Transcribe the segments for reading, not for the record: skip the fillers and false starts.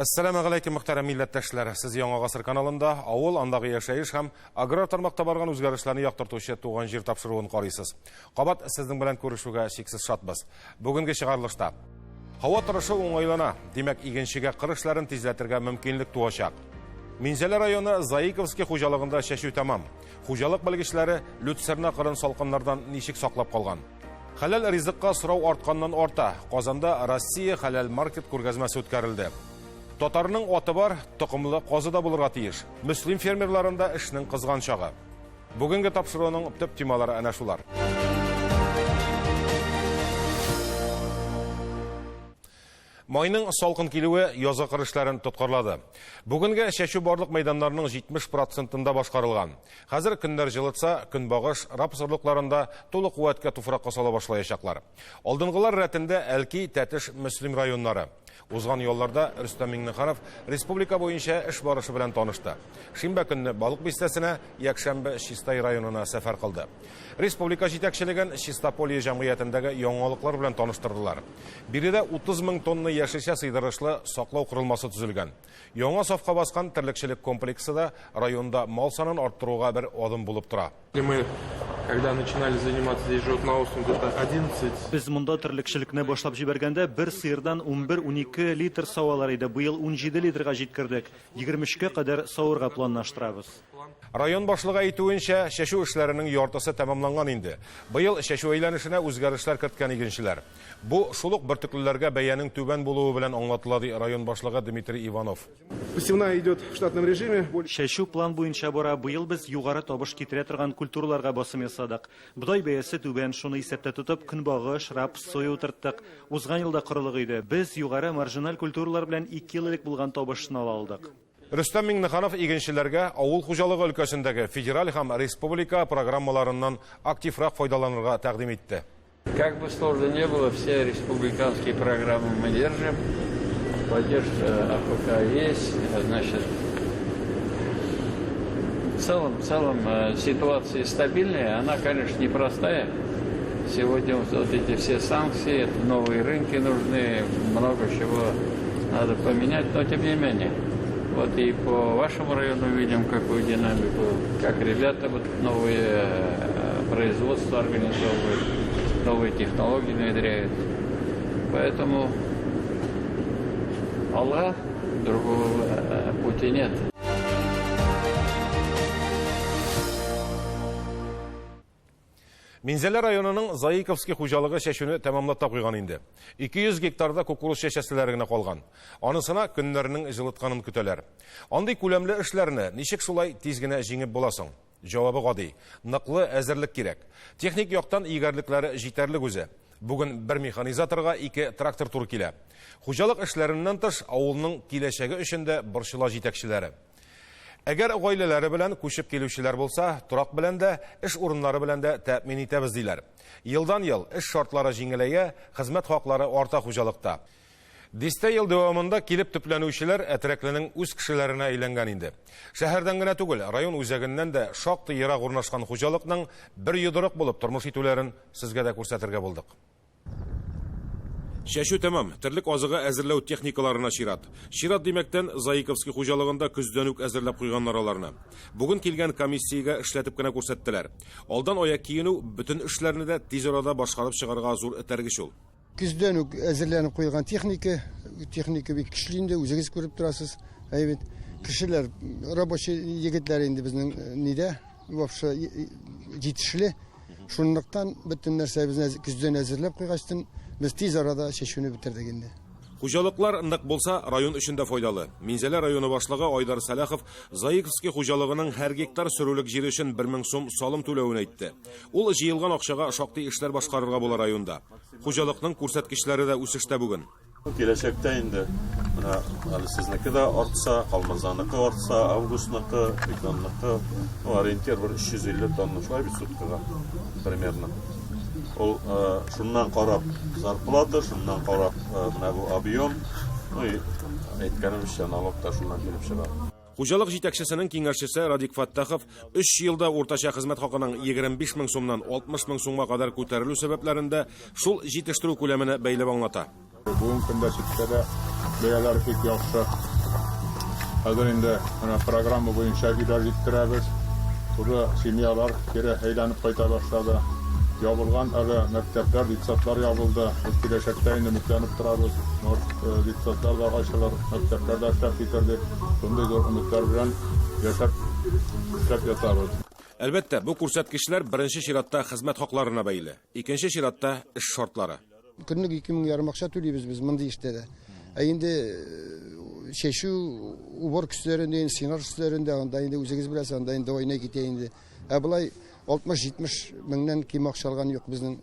Әссәламәгаләйкем, мөхтәрәм милләттәшләр! Сез Яңа гасыр каналында авыл, андагы яшәеш һәм аграр тармакта барган үзгәрешләрне яктыртучы Туган җир тапшыруын карыйсыз. Кабат сезнең белән күрешүгә чиксез шатбыз. Бүгенге чыгарылышта һава торышы уңайлана, димәк, игенчегә кыр эшләрен тизләтергә мөмкинлек туачак. Минзәлә районы Заиковский хуҗалыгында чәчү тәмам. Хуҗалык белгечләре люцерна кырын салкыннардан ничек саклап калган? Хәләл ризыкка сорау артканнан арта. Казанда Россия хәләл маркет күргәзмәсе үткәрелде. Татарның аты бар, токымлы казы да булырга тиеш. Мөслим фермерларында эшнең кызган чагы. Бүгенге тапшыруның төп темалары әнә шулар. Майның салкын килүе язгы кыр эшләрен тоткарлады. Бүгенгә чәчү барлык мәйданнарның 70 процентында башкарылган. Хәзер көннәр җылытса, көнбагыш, рапс орлыкларын да тулы куәткә туфракка сала башлаячаклар. Алдынгылар рәтендә Әлки, Тәтеш, Мөслим районнары. Узган ялларда Рөстәм Миңнеханов республика буенча эш барышы белән танышты. Шимбә көнне Балык Бистәсенә, якшәмбе Чистай районына сәфәр кылды. Республика җитәкчелеген Чистополье җәмгыятендәге яңалыклар белән таныштырдылар. Биредә 30 мең тонна яшелчә сыйдырышлы саклау корылмасы төзелгән. Яңа сафка баскан терлекчелек комплексы да районда мал санын арттыруга бер адым булып тора. Мы, когда начинали заниматься здесь животноводством, где-то 11. Без монда терлекчелекне башлап җибәргәндә бер сыердан 11-12 литр савалар иде. Быел 17 литрга җиткердек. 23-кә кадәр савырга планлаштырабыз. Район башлыгы әйтүенчә, чәчү эшләренең яртысы тәмамланган инде. Быел чәчү әйләнешенә үзгәрешләр керткән игенчеләр. Бу шул ук бөртеклеләргә бәянең түбән булуы белән аңлатыла, ди район башлыгы Дмитрий Иванов. Посевная идет в штатном режиме. Чәчү план буенча бара. Быел без югары табыш китерә торган культураларга басым ясадык. Бодай бәясе түбән, шуны исәптә тотып, көнбагыш, рапс, соя утырттык. Узган елда корылык иде. Без югары маржиналь культуралар белән ике ел элек булган табышны ала алдык. Рөстәм Миңнеханов игенчеләргә авыл хуҗалыгы өлкәсендәге федераль һәм республика программаларыннан активрак файдаланырга тәкъдим итте. Как бы сложно ни было, все республиканские программы мы держим. Поддержка АПК есть. Значит, в целом ситуация стабильная. Она, конечно, непростая. Сегодня вот эти все санкции, это новые рынки нужны, много чего надо поменять, но тем не менее. Вот и по вашему району видим, какую динамику, как ребята вот новые производства организовывают, новые технологии внедряют. Поэтому Аллах, другого пути нет. Минзәлә районының Заиковский хуҗалыгы чәчүне тәмамлап та куйган инде. 200 гектарда кукуруз чәчәселәре генә калган. Анысына көннәрнең җылытканын көтәләр. Андый күләмле эшләрне ничек шулай тиз генә җиңеп була соң? Җавабы гади. Ныклы әзерлек кирәк. Техник яктан егәрлекләре җитәрлек үзе. Бүген бер механизаторга ике трактор туры килә. Хуҗалык эшләреннән тыш, авылның киләчәге өчен дә борчыла җитәкчеләре. Әгәр гаиләләре белән күчеп килүчеләр булса, торак белән дә, эш урыннары белән дә тәэмин итәбез, диләр. Елдан-ел эш шартлары җиңеләя, хезмәт хаклары арта хуҗалыкта. Дистә ел дәвамында килеп төпләнүчеләр Әтрәкленең үз кешеләренә әйләнгән инде. Шәһәрдән генә түгел, район үзәгеннән дә шактый ерак урнашкан хуҗалыкның бер йодрык булып тормыш итүләрен сезгә дә күрсәтергә булдык. Чәчү тәмам, терлек азыгы әзерләү техникаларына чират. Чират димәктән, Заиковский хуҗалыгында көздән үк әзерләп куйганнар аларны. Бүген килгән комиссиягә эшләтеп кенә күрсәттеләр. Алдан аяк киенү, бөтен эшләрне дә тиз арада башкарып чыгарга зур этәргеч ул. Көздән үк әзерләнеп куелган техника, техника бик көчле инде, үзегез күреп торасыз. Әйе бит. Кешеләр, рабочий егетләр инде безнең нидә, вообще җитешле. Шунлыктан бөтен нәрсәбезне көздән әзерләп куйгачтын, без тиз арада чәчүне бетердек инде. Хуҗалыклар нык булса, район өчен дә файдалы. Минзәлә районы башлыгы Айдар Сәлахов Заиковский хуҗалыгының һәр гектар сөрүлек җире өчен 1000 сум салым түләвен әйтте. Ул җыелган акчага шактый эшләр башкарырга була районда. Хуҗалыкның күрсәткечләре дә үсештә бүген. Киләчәктә инде менә әле сезнеке дә артса, Калмырзаныкы артса, Августныкы, Виконныкы, ну, ориентир бер 350 тонна шулай бит суткага примерно. Ул шуннан карап зарплата, шуннан карап менә бу объем, ну и әйткәнемчә налог та шуннан килеп чыга. Хуҗалык җитәкчесенең киңәшчесе Радик Фаттахов өч елда уртача хезмәт хакының 25 мең сумнан 60 мең сумга кадәр күтәрелү сәбәпләрен дә шул җитештерү күләменә бәйләп аңлата. Бүгенге көндә сөткә дә бәяләр бик яхшы. Хәзер инде менә программа буенча өйләр җиткерәбез. Уже семьялар кире әйләнеп кайта башлады. Ябылган әле мәктәпләр, детсадлар ябылды. Без киләчәктә инде өметләнеп торабыз. Может, детсадлар да ачылыр, мәктәпләр дә эшләп китер дип, шундый зур өметләр белән яшәп, эшләп ятабыз. Әлбәттә, бу күрсәткечләр беренче чиратта хезмәт хакларына бәйле. Икенче чиратта эш шартлары. Көнлек 2500 акча түлибез без мондый эштә дә. Ә инде чәчү, уборка өсләрендә, инде сенаж өсләрендә, анда инде үзегез беләсез, анда инде двойной китә инде. Ә болай 60-70 меңнән ким акча алган юк безнең.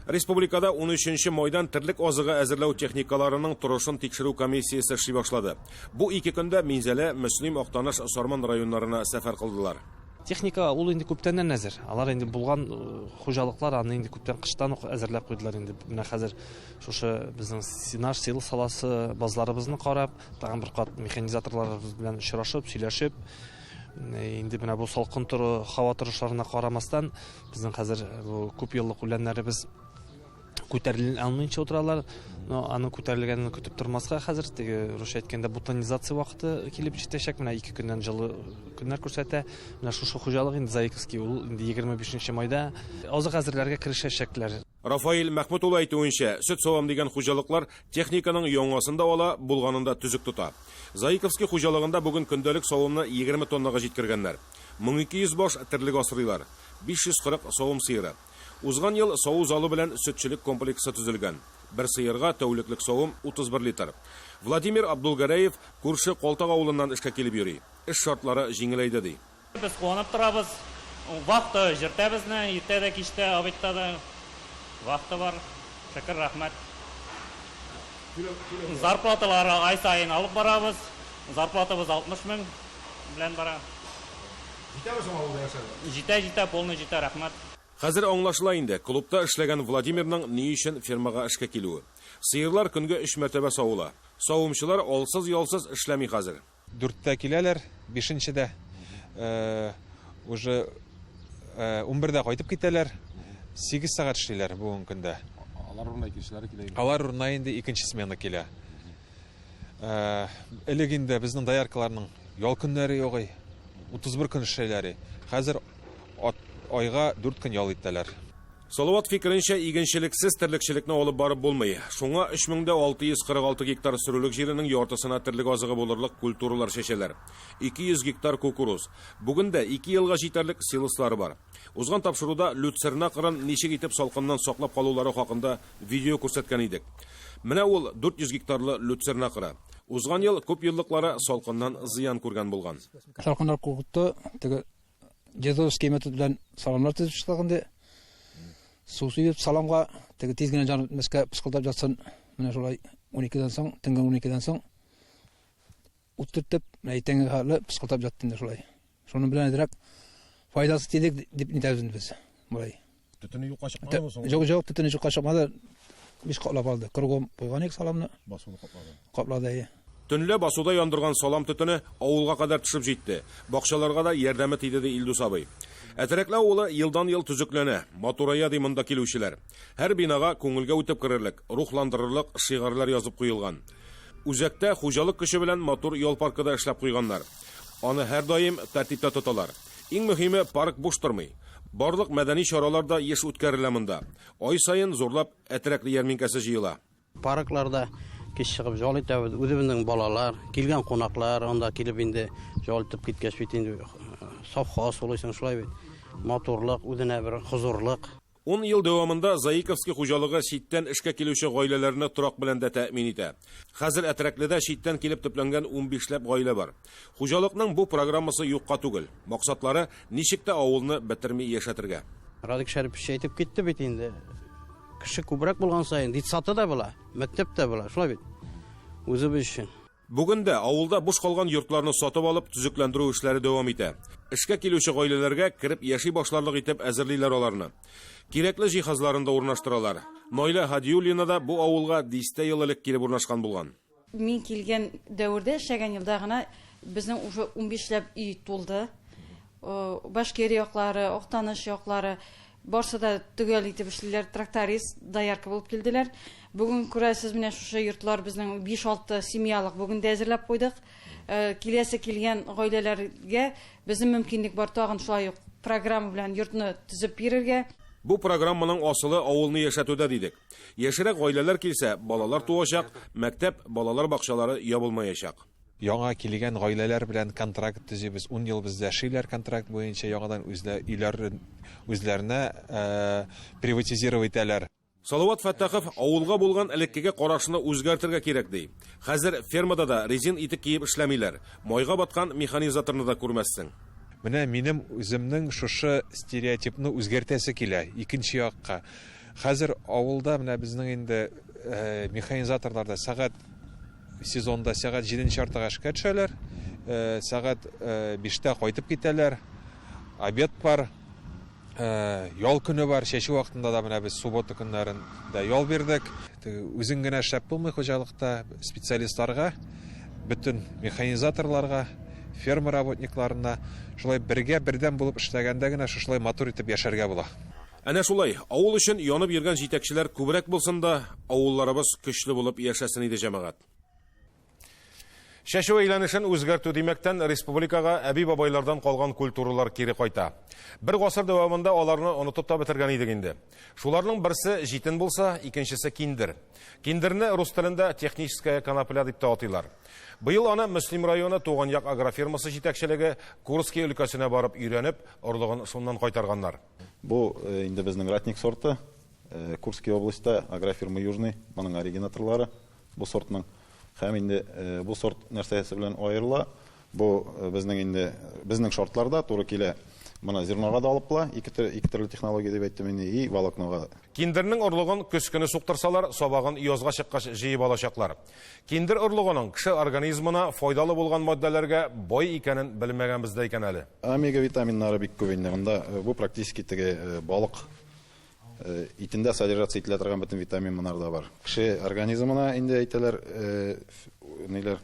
Республикада 13 майдан терлек азыгы әзерләү техникаларының торышын тикшерү комиссиясе эшли башлады. Бу ике көндә Минзәлә, Мөслим, Актаныш, Сарман районнарына сәфәр кылдылар. Техника ул инде күптәннән әзер. Алар инде булган хуҗалыклар аны инде күптән кыштан ук әзерләп куйдылар инде. Менә хәзер шушы безнең сенаж, силос саласы базларыбызны карап, тагын бер кат механизаторларыбыз белән очрашып, сөйләшеп, инде менә бу салкын тору, һава торышларына карамастан, безнең хәзер бу күп еллык үләннәребез күтәрелә алмыйча утыралар. Но аның күтәрелгәнен көтеп тормаска хәзер, теге русча әйткәндә бутонизация вакыты килеп җитәчәк. Менә ике көннән җылы көннәр күрсәтә. Менә шушы хуҗалык инде Заиковский, ул инде 25 майда азык әзерләргә керешәчәкләр. Рафаэль Мәхмүт улы әйтүенчә, сөт савам дигән хуҗалыклар техниканың яңасын да ала, булганын да төзек тота. Заиковский хуҗалыгында бүген көндәлек савымны 20 тоннага җиткергәннәр. 1200 баш терлек асрыйлар, 540 савым сыеры. Узган ел саву залы белән сөтчелек комплексы төзелгән. Бер сыерга тәүлеклек савым 31 литр. Владимир Абдулгәрәев күрше Калтак авылыннан эшкә килеп йөри. Эш шартлары җиңеләйде ди. Без куанып торабыз. Вахта җөртә безне, иртә дә, кичтә, обедта да вахта бар. Шөкер, рәхмәт. Зарплаталары ай саен алып барабыз. Зарплатабыз 60 мең белән бара. Җитәме соң авылда яшәргә? Җитә, җитә, полный җитә, рәхмәт. Хәзер аңлашыла инде, клубта эшләгән Владимирның ни өчен фермага эшкә килүе. Сыерлар көнгә 3 мәртәбә савыла. Савымчылар алсыз-ялсыз эшләми хәзер. 4тә киләләр, 5-дә. Уже 11дә кайтып китәләр. 8 сәгать эшлиләр бүгенге көндә. Алар урынына икенчеләре килә инде. Алар урынына инде икенче смена килә. Элек инде безнең дояркаларның ял көннәре юк. 31 көн эшләйләр. Хәзер айга 4 көн ял итәләр. Салават фикеренчә, игенчелексез терлекчелекне алып барып булмый. Шуңа 3646 гектар сөрүлек җиренең яртысына терлек азыгы булырлык культуралар чәчәләр. 200 гектар кукуруз. Бүген дә 2 елга җитәрлек силослары бар. Узган тапшыруда люцерна кырын ничек итеп салкыннан саклап калулары хакында видео күрсәткән идек. Менә ул 400 гектарлы люцерна кыры. Узган ел күп еллыклары салкыннан зыян күргән булган. Салкыннар куркытты, теге дедовский метод белән саламнар төзеп чыктык инде. Су сибеп саламга теге тиз генә җанып бетмәскә пыскылдап ятсын. Менә шулай 12дән соң, төнге 12дән соң ут төртеп, менә иртәнге хәтле пыскылдап ятты инде шулай. Шуның белән әзрәк файдасы тиде дип нитәбез инде без. Болай. Төтене юкка чыкмадымы соң? Юк, юк, төтене юкка чыкмады. Биш катлап алды. Кругом куйган идек саламны. Басуны каплады. Каплады, әйе. Төнлә басуда яндырган салам төтене авылга кадәр төшеп җитте. Бакчаларга да ярдәме тиде, ди Илдус абый. Әтрәкле авылы елдан-ел төзекләнә, матурая, ди монда килүчеләр. Һәр бинага күңелгә үтеп керерлек, рухландырырлык шигырьләр язып куелган. Үзәктә хуҗалык көче белән матур ял паркы да эшләп куйганнар. Аны һәрдаим тәртиптә тоталар. Иң мөһиме, парк буш тормый. Барлык мәдәни чаралар да еш үткәрелә монда. Ай саен зурлап Әтрәкле ярминкәсе җыела. Паркларда кич чыгып ял итәбез. Үзебезнең балалар, килгән кунаклар анда килеп инде ял итеп киткәч бит инде саф һава сулыйсың, шулай бит. Матурлык, үзенә бер хозурлык. 10 ел дәвамында Заиковский хуҗалыгы читтән эшкә килүче гаиләләрне торак белән дә тәэмин итә. Хәзер Әтрәкледә читтән килеп төпләнгән 15ләп гаилә бар. Хуҗалыкның бу программасы юкка түгел. Максатлары ничек тә авылны бетерми яшәтергә. Радик Шәрипович әйтеп китте бит инде. Кеше күбрәк булган саен детсаты да була, мәктәп тә була, шулай бит. Үзебез өчен. Бүген дә авылда буш калган йортларны сатып алып, төзекләндерү эшләре дәвам итә. Эшкә килүче гаиләләргә кереп яши башларлык итеп әзерлиләр аларны. Кирәкле җиһазларын да урнаштыралар. Наилә Һадиуллина да бу авылга дистә ел элек килеп урнашкан булган. Мин килгән дәвердә, эшләгән елда гына безнең уже 15ләп өй тулды. Башкирия яклары, Актаныш яклары. Барсы да төгәл итеп эшлиләр, тракторист, доярка булып килделәр. Бүген күрәсез, менә шушы йортлар безнең 5-6 семьялык бүген дә әзерләп куйдык. Киләсе килгән гаиләләргә безнең мөмкинлек бар тагын шулай ук программа белән йортны төзеп бирергә. Бу программаның асылы авылны яшәтүдә дидек. Яшьрәк гаиләләр килсә, балалар туачак, мәктәп, балалар бакчалары ябылмаячак. Яңа килгән гаиләләр белән контракт төзибез. 10 ел бездә эшлиләр контракт буенча, яңадан өйләрен үзләренә приватизировать итәләр. Салават Фәттахов авылга булган элеккеге карашны үзгәртергә кирәк ди. Хәзер фермада да резин итек киеп эшләмиләр. Майга баткан механизаторны да күрмәссең. Менә минем үземнең шушы стереотипны үзгәртәсе килә икенче якка. Хәзер авылда менә безнең инде механизаторлар да сәгать сезонда сәгать 7:15 эшкә төшәләр, сәгать 5-тә кайтып китәләр. Обед бар, ял көне бар. Чәчү вакытында да менә без суббота көннәрен дә ял бирдек. Үзең генә эшләп булмый хуҗалыкта, специалистларга, бөтен механизаторларга, ферма работникларына шулай бергә бердәм булып эшләгәндә генә шушылай матур итеп яшәргә була. Әнә шулай, авыл өчен янып йөргән җитәкчеләр күбрәк булсын да, авылларыбыз көчле булып яшәсен иде, җәмәгать. Чәчү әйләнешен үзгәртү димәктән республикага әби-бабайлардан калган культуралар кире кайта. Бер гасыр дәвамында аларны онытып та бетергән идек инде. Шуларның берсе җитен булса, икенчесе киндер. Киндерне рус телендә техническая конопля дип тә атыйлар. Быел аны Мөслим районы Туган як агрофирмасы җитәкчелеге Курский өлкәсенә барып өйрәнеп, орлыгын шуннан кайтарганнар. Бу инде безнең ратник сорты. Курский областьта агрофирма Южный, моның оригинаторлары бу сортның. Һәм инде бу сорт нәрсәсе белән аерыла? Бу безнең инде безнең шартларда туры килә. Моны зернога да алып була, ике төрле технология дип әйттем инде, и волокнога. Киндернең орлыгын көз көне суктырсалар, сабагын язга чыккач җыеп алачаклар. Киндер орлыгының кеше организмына файдалы булган матдәләргә бай икәнен белмәгәнбез дә икән әле. Омега витаминнары бик күп инде монда. Бу практически теге балык итендә содержаться ителә торган бөтен витамин монарда бар. Кеше организмына инде әйтәләр, ниләр,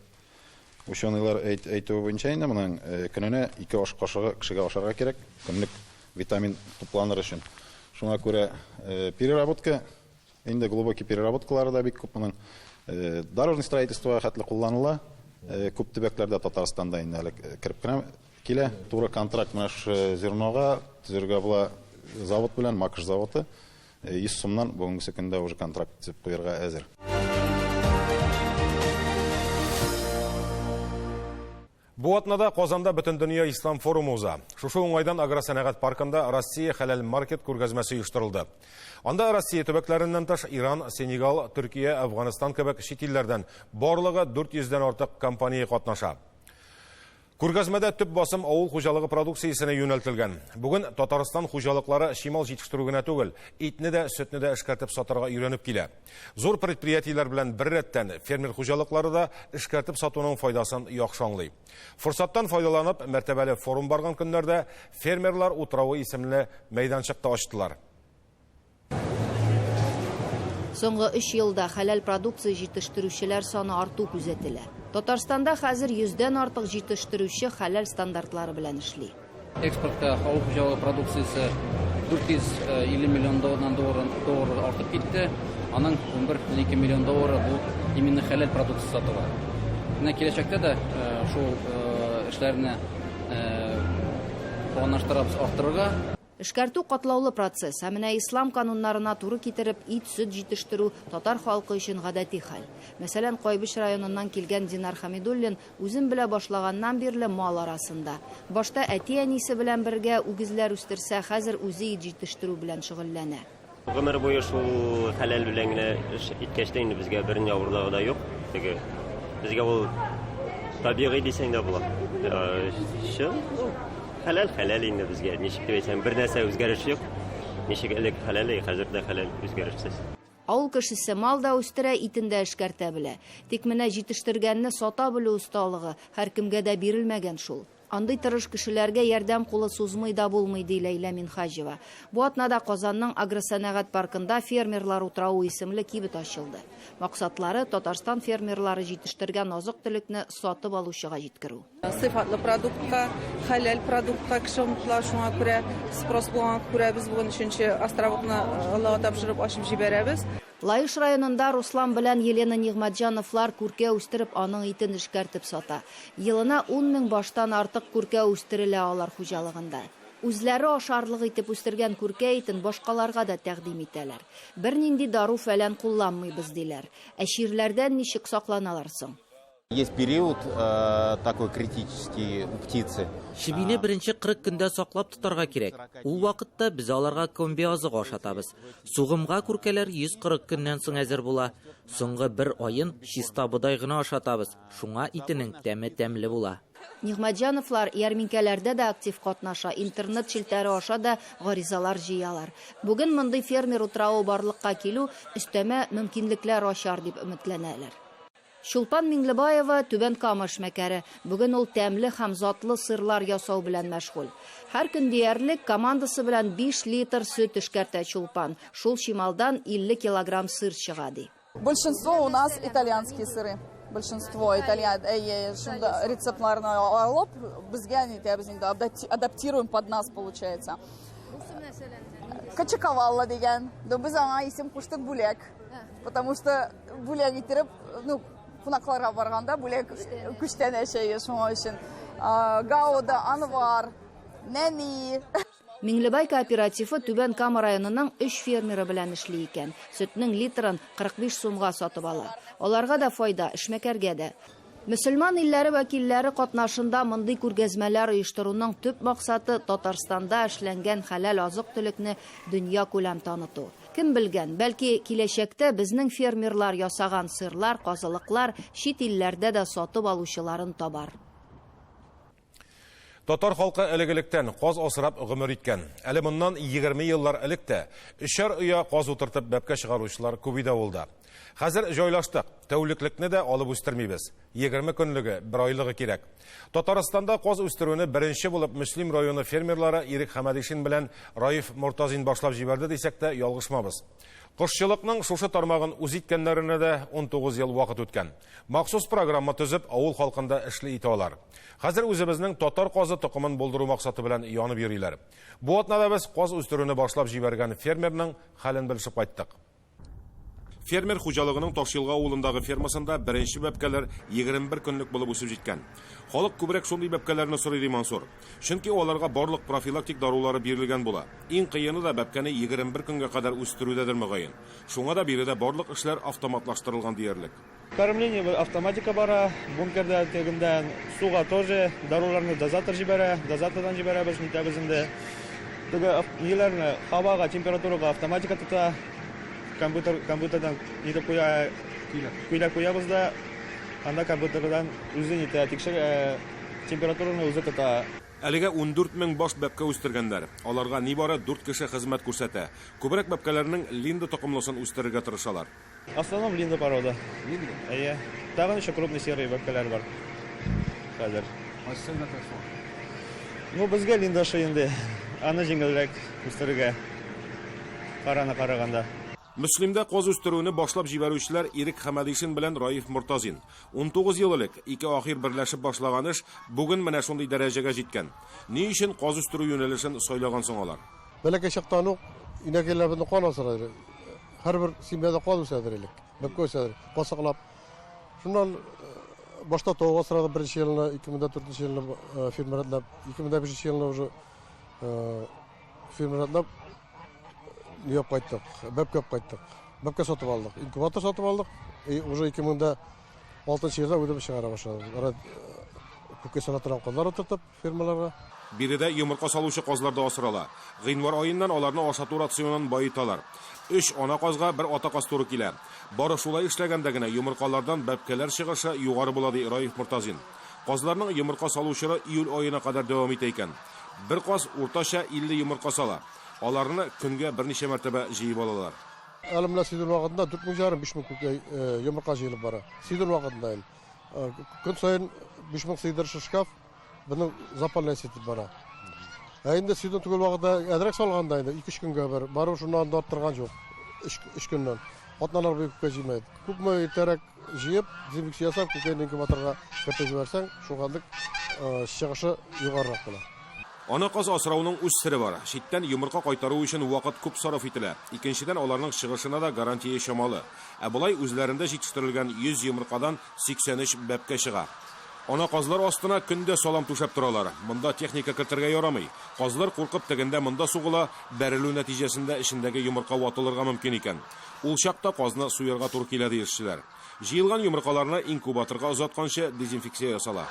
ученыйлар әйтүе буенча инде моның көненә 2 аш кашыгы кешегә ашарга кирәк, көнлек витамин тупланыр өчен. Шуңа күрә переработка, инде глубокий переработкалары да бик күп моның. Дорожный строительствога хәтле кулланыла. Күп төбәкләрдә, Татарстанда инде әле кереп кенә килә. Туры контракт менә шушы зернога төзергә була завод белән, Макаш заводы. 100 сумнан бүгенге көндә уже контракт төзеп куярга әзер. Бу атнада Казанда Бөтендөнья Ислам форумы уза. Шушы уңайдан Агросәнәгать паркында Россия хәләл маркет күргәзмәсе оештырылды. Анда Россия төбәкләреннән тыш Иран, Сенегал, Төркия, Әфганстан кебек чит илләрдән барлыгы 400-дән артык компания катнаша. Күргәзмәдә төп басым авыл хуҗалыгы продукциясенә юнәлтелгән. Бүген Татарстан хуҗалыклары чимал җитештерү генә түгел, итне дә, сөтне дә эшкәртеп сатарга өйрәнеп килә. Зур предприятиеләр белән бер рәттән фермер хуҗалыклары да эшкәртеп сатуның файдасын яхшы аңлый. Форсаттан файдаланып, мәртәбәле форум барган көннәрдә фермерлар утравы исемле мәйданчык та ачтылар. Соңгы 3 елда хәләл продукция җитештерүчеләр саны арту күзәтелә. Татарстанда хәзер 100-дән артык җитештерүче хәләл стандартлары белән эшли. Экспортка авыл хуҗалыгы продукциясе 450 миллион доллардан доллар артып китте. Аның 11,2 миллион доллары бу именно хәләл продукция сатыла. Менә киләчәктә дә шул эшләрне планлаштырабыз арттырырга. Эшкәртү катлаулы процесс, ә менә ислам кануннарына туры китереп ит, сөт җитештерү татар халкы өчен гадәти хәл. Мәсәлән, Кайбыч районыннан килгән Динар Хамидуллин үзен белә башлаганнан бирле мал арасында. Башта әти-әнисе белән бергә үгезләр үстерсә, хәзер үзе ит җитештерү белән шөгыльләнә. Гомер буе шул хәләл белән генә эш иткәч тә инде безгә берни авырлыгы да юк. Теге безгә ул табигый дисәң дә була. Чын, хәләл, хәләл инде безгә. Ничек дип әйтсәм, бер нәрсә үзгәреш юк. Ничек элек хәләл, хәзер дә хәләл, үзгәрешсез. Авыл кешесе мал да үстерә, итен дә эшкәртә белә. Тик менә җитештергәнне сата белү осталыгы һәркемгә дә бирелмәгән шул. Андый тырыш кешеләргә ярдәм кулы сузмый да булмый, ди Ләйлә Минһаҗева. Бу атнада Казанның агросәнәгать паркында Фермерлар утравы исемле кибет ачылды. Максатлары, Татарстан фермерлары җитештергән азык-төлекне сатып алучыга җиткерү. Сыйфатлы продуктка, хәләл продуктка кеше омтыла, шуңа күрә спрос булганга күрә без бүген өченче островокны Аллага тапшырып ачып җибәрәбез. Лаеш районында Руслан белән Елена Нигъмәтҗановлар күркә үстереп, аның итен эшкәртеп сата. Елына ун мең баштан артык күркә үстерелә алар хуҗалыгында. Үзләре ашарлык итеп үстергән күркә итен башкаларга да тәкъдим итәләр. Бернинди дару-фәлән кулланмыйбыз, диләр. Ә чирләрдән ничек сакланалар соң? Есть период э, такой критический у птицы. Чебине беренче 40 көндә саклап тотарга кирәк. Ул вакытта без аларга комби азыгы ашатабыз. Сугымга күркәләр 140 көннән соң әзер була. Соңгы бер аен чиста бодай гына ашатабыз, шуңа итенең тәме тәмле була. Нигъмәтҗановлар ярминкәләрдә дә актив катнаша, интернет челтәре аша да гаризалар җыялар. Бүген мондый фермер утравы барлыкка килү өстәмә мөмкинлекләр ачар дип өметләнәләр. Чулпан Миңлебаева, Түбән Кама эшмәкәре. Бүген ул тәмле һәм затлы сырлар ясау белән мәшгуль. Һәр көн диярлек командасы белән 5 литр сөт эшкәртә Чулпан. Шул чималдан 50 килограмм сыр чыга, ди. Большинство у нас итальянские сыры. Большинство итальян, әйе, шунда рецептларны алып, безгә нитәбез инде, адаптируем под нас, получается. Качакавалла дигән. Да без аңа исем куштык бүләк. Потому что бүләк иттереп, ну, кунакларга барганда бүләк күчтәнәч әйе, шуңа өчен. Гауда, Анвар, Нәни. Миңлебай кооперативы Түбән Кама районының өч фермеры белән эшли икән. Сөтнең литрын 45 сумга сатып ала. Аларга да файда, эшмәкәргә дә. Мөселман илләре вәкилләре катнашында мондый күргәзмәләр оештыруның төп максаты Татарстанда эшләнгән хәләл азык-төлекне дөньякүләм таныту. Кем белгән, бәлки, киләчәктә безнең фермерлар ясаган сырлар, казылыклар чит илләрдә дә сатып алучыларын табар. Татар халкы элек-электән каз асрап гомер иткән. Әле моннан 20 еллар элек тә өчәр оя каз утыртып бәбкә чыгаручылар күп иде авылда. Хәзер җайлаштык. Тәүлеклекне дә алып үстермибез. 20 көнлеге, бер айлыгы кирәк. Татарстанда каз үстерүне беренче булып Мөслим районы фермерлары Ирек Хәмәдишин белән Раиф Мортазин башлап җибәрде дисәк тә ялгышмабыз. Кошчылыкның шушы тармагын үз иткәннәренә дә 19 ел вакыт үткән. Махсус программа төзеп, авыл халкын да эшле итә алар. Хәзер үзебезнең татар казы токымын булдыру максаты белән янып йөриләр. Бу атнада без каз үстерүне башлап җибәргән фермерның хәлен белешеп кайттык. Фермер хуҗалыгының Ташъелга авылындагы фермасында беренче бәбкәләр 21 көнлек булып үсеп җиткән. Халык күбрәк шундый бәбкәләрне сорый, ди Мансур. Чөнки аларга барлык профилактик дарулары бирелгән була. Иң кыены да бәбкәне 21 көнгә кадәр үстерүдәдер мөгаен. Шуңа да биредә барлык эшләр автоматлаштырылган диярлек. Кормление автоматика бара, бункерда тегендә суга тоже даруларны дозатор җибәрә, дозатордан җибәрәбез, нитәбез инде. Теге ниләрне һавага, температурага автоматика тота, компьютер, компьютердан нитеп куя, көйләп куябыз да, анда компьютердан үзе нитә, тикшер, температураны үзе тота. Әлегә 14 мең баш бәбкә үстергәннәр. Аларга нибары дүрт кеше хезмәт күрсәтә. Күбрәк бәбкәләрнең Линда токымлысын үстерергә тырышалар. В основном Линда порода. Линда? Әйе. Тагын еще крупный серый бәбкәләр бар. Хәзер. Ну, безгә Линда ошый инде. Аны җиңелрәк үстерергә. Караны караганда. Мөслимдә каз үстерүне башлап җибәрүчеләр Ирек Хәмәдишин белән Раиф Мортазин. 19 ел элек ике ахир берләшеп башлаган эш бүген менә шундый дәрәҗәгә җиткән. Ни өчен каз үстерү юнәлешен сайлаган соң алар? Бәләкәй чактан ук инәкәйләр безне каз асрар иде. Һәрбер семьяда каз үсәдер элек, бәбкә үсәдер, каз саклап. Шуннан башта тавык асрадык беренче елны, 2004 елны ферма рәтләп, 2005 елны уже ферма рәтләп Нияп кайттык, бәбкә кайттык. Бәбкә сатып алдык, инкубатор сатып алдык. И уже 2006 елда үзебез чыгара башладык. Ара күккә сала торган казлар утыртып фермаларга. Биредә йомырка салучы казлар да асрала. Гыйнвар аеннан аларны ашату рационын баеталар. Өч ана казга бер ата каз туры килә. Бары шулай эшләгәндә генә йомыркалардан бәбкәләр чыгышы югары була, ди Раиф Мортазин. Казларның йомырка салу чоры июль аена кадәр дәвам итә икән. Бер каз уртача 50 йомырка сала. Аларны көнгә берничә мәртәбә җыеп алалар. Әле менә сезон вакытында 4,5 5000 күкәй йомырка җыелып бара. Сезон вакытында инде. Көн саен 5000 сыйдырышы шкаф. Безнең заполняться итеп бара. Ә инде сезон түгел вакытта әзрәк салганда инде 2-3 көнгә бер, барыбер шуннан да арттырган юк. 3 көннән. Атналар буе күккә җыймайды. Күпме иртәрәк җыеп, дезинфекция ясап, күкәйне инкубаторга кертеп җибәрсәң, шулкадәр чыгышы югарырак була. Ана каз асрауның үз сере бар. Читтән йомырка кайтару өчен вакыт күп сарыф ителә. Икенчедән, аларның чыгышына да гарантия чамалы. Ә болай үзләрендә җитештерелгән 100 йомыркадан 83 бәбкә чыга. Ана казлар астына көн дә салам түшәп торалар. Монда техника кертергә ярамый. Казлар куркып тегендә-монда сугыла, бәрелү нәтиҗәсендә эчендәге йомырка ватылырга мөмкин икән. Ул чакта казны суярга туры килә, ди эшчеләр. Җыелган йомыркаларны инкубаторга озатканчы дезинфекция ясала.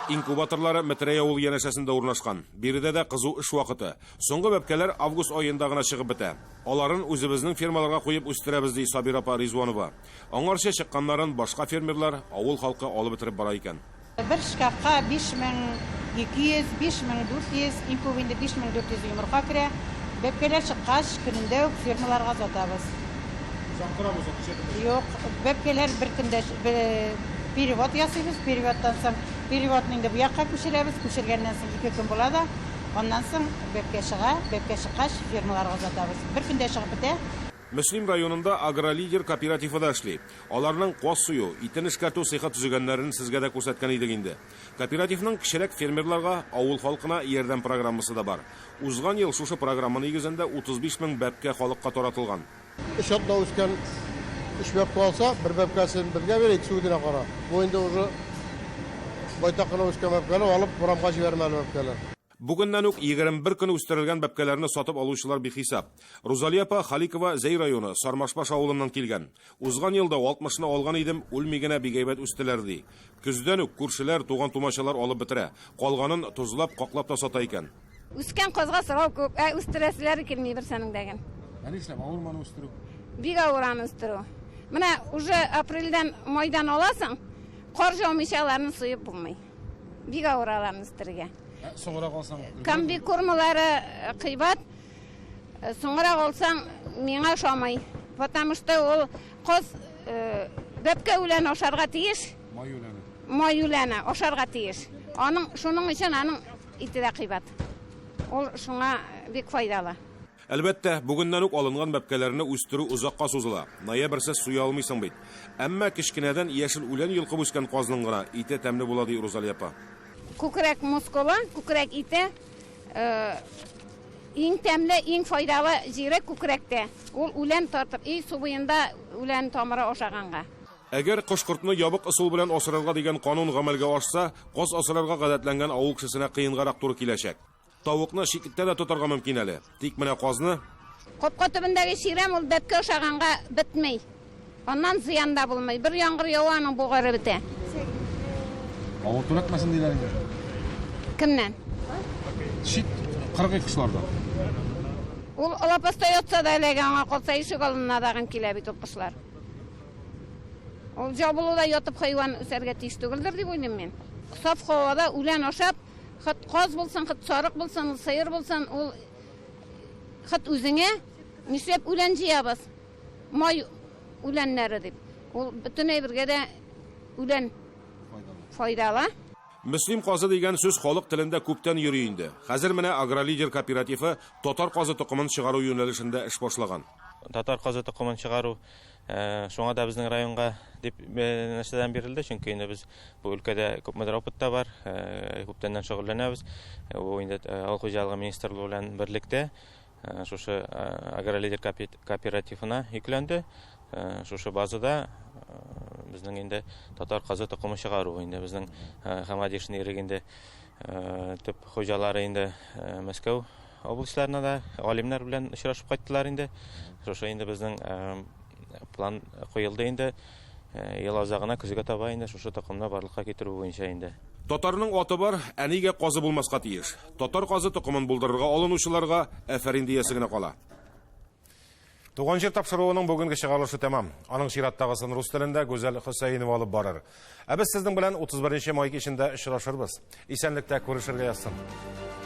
Инкубаторлары Метрәй авылы янәшәсендә урнашкан. Биредә дә кызу эш вакыты. Соңгы бәбкәләр август аенда гына чыгып бетә. Аларын үзебезнең фермаларга куеп үстерәбез, ди Сабира апа Ризванова. Аңарчы чыкканнарын башка фермерлар, авыл халкы алып бетереп бара икән. Бер шкафка 5200, 5400, иң күбе инде 5400 йомырка керә. Бәбкәләр чыккач, көнендә үк фермаларга озатабыз. Озак торамы соң, ничә көндә? Юк, бәбкәләр бер көндә перевод ясыйбыз, переводтан соң переводны инде бу якка күчерәбез, күчергәннән соң ике көн була да, аннан соң бәбкә чыга, бәбкә чыккач, фермаларга озатабыз. Бер көндә чыгып бетә. Мөслим районында Агролидер кооперативы да эшли. Аларның каз сую, итен эшкәртү цехы төзегәннәрен сезгә дә күрсәткән идек инде. Кооперативның кечерәк фермерларга, авыл халкына ярдәм программасы да бар. Узган ел шушы программа нигезендә 35 мең бәбкә халыкка таратылган. Өч атна үскән өч бәбкә алса, бер бәбкәсен безгә бирә, икесе үзенә кара. Бу инде уже байтак кына үскән бәбкәне алып урамга җибәрмәле бәбкәләр. Бүгеннән үк 21 көн үстерелгән бәбкәләрне сатып алучылар бихисап. Рузалия апа Халикова Зәй районы, Сармашбаш авылыннан килгән. Узган елда 60-ны алган идем, үлми генә бик әйбәт үстеләр, ди. Көздән үк күршеләр, туган-тумачалар алып бетерә. Калганын тозлап, каклап та сата икән. Үскән казга сорау күп, ә үстерәселәре килми берсенең дә. Ә нишләп, авырмы аны үстерү? Бик авыр аны үстерү. Менә уже апрельдән, майдан аласың, кар җаумыйча аларны суеп булмый. Бик авыр аларны үстерергә. Ә соңрак алсаң? Комбикормалары э, кыйбат. Э, соңрак алсаң, миңа ошамый. Потому что ул каз э, бәбкә үләне ашарга тиеш. Май үләне. Май үләне ашарга тиеш. Аның шуның өчен аның ите дә кыйбат. Ул шуңа бик файдалы. Әлбәттә, бүгеннән үк алынган бәбкәләрне үстерү озакка сузыла. Ноябрьсез суя алмыйсың бит. Әмма кечкенәдән яшел үлән йолкып үскән казның гына ите тәмле була, ди Рузалия апа. Күкрәк мускулы, күкрәк ите иң тәмле, иң файдалы җире күкрәктә. Ул үлән тартып, и су буенда үлән тамыры ашаганга. Әгәр кош-кортны ябык ысул белән асрарга дигән канун гамәлгә ашса, каз асрарга гадәтләнгән авыл кешесенә кыенгарак туры киләчәк. Тавыкны читлектә дә тотарга мөмкин әле. Тик менә казны. Капка төбендәге чирәм ул бәбкә ашаганга бетми. Аннан зыян да булмый. Бер яңгыр ява, аның бугары бетә. Авыр түләтмәсен диләр инде. Кемнән? Чит кыргый кошлардан. Ул лапаста ятса да эләгә, аңа калса ишек алдына дагын килә бит ул кошлар. Ул җабылуда ятып хайван үсәргә тиеш түгелдер дип уйлыйм мин. Саф һавада үлән ашап, Хот каз булсын, хот сарык булсын, ул сыер булсын, ул хот үзеңә нишләп үлән җыябыз? Май үләннәре дип. Ул бөтен әйбергә дә үлән файдалы. Мөслим казы дигән сүз халык телендә күптән йөри инде. Хәзер менә Агролидер кооперативы татар казы токымын чыгару юнәлешендә эш башлаган. Татар казы токымын чыгару Шуңа да безнең районга дип нәрсәдән бирелде, чөнки инде без бу өлкәдә күпмедер опыт та бар, күптәннән шөгыльләнәбез. Бу инде авыл хуҗалыгы министрлыгы белән берлектә шушы Агролидер кооперативына йөкләнде. Шушы базада безнең инде татар казы токымы чыгару инде безнең Хамадишин Ирек инде төп хуҗалары инде Мәскәү областьларына да галимнәр белән очрашып кайттылар инде. Шушы инде безнең план куелды инде. Ел азагына көзгә таба инде шушы токымны барлыкка китерү буенча инде. Татарның аты бар, ә нигә казы булмаска тиеш? Татар казы токымын булдырырга алынучыларга әфәрин диясе генә кала. Туган җир тапшыруының бүгенге чыгарылышы тәмам. Аның чираттагысын рус телендә Гүзәл Хөсәенова алып барыр. Ә без сезнең белән 31 май кичендә очрашырбыз. Исәнлектә күрешергә язсын.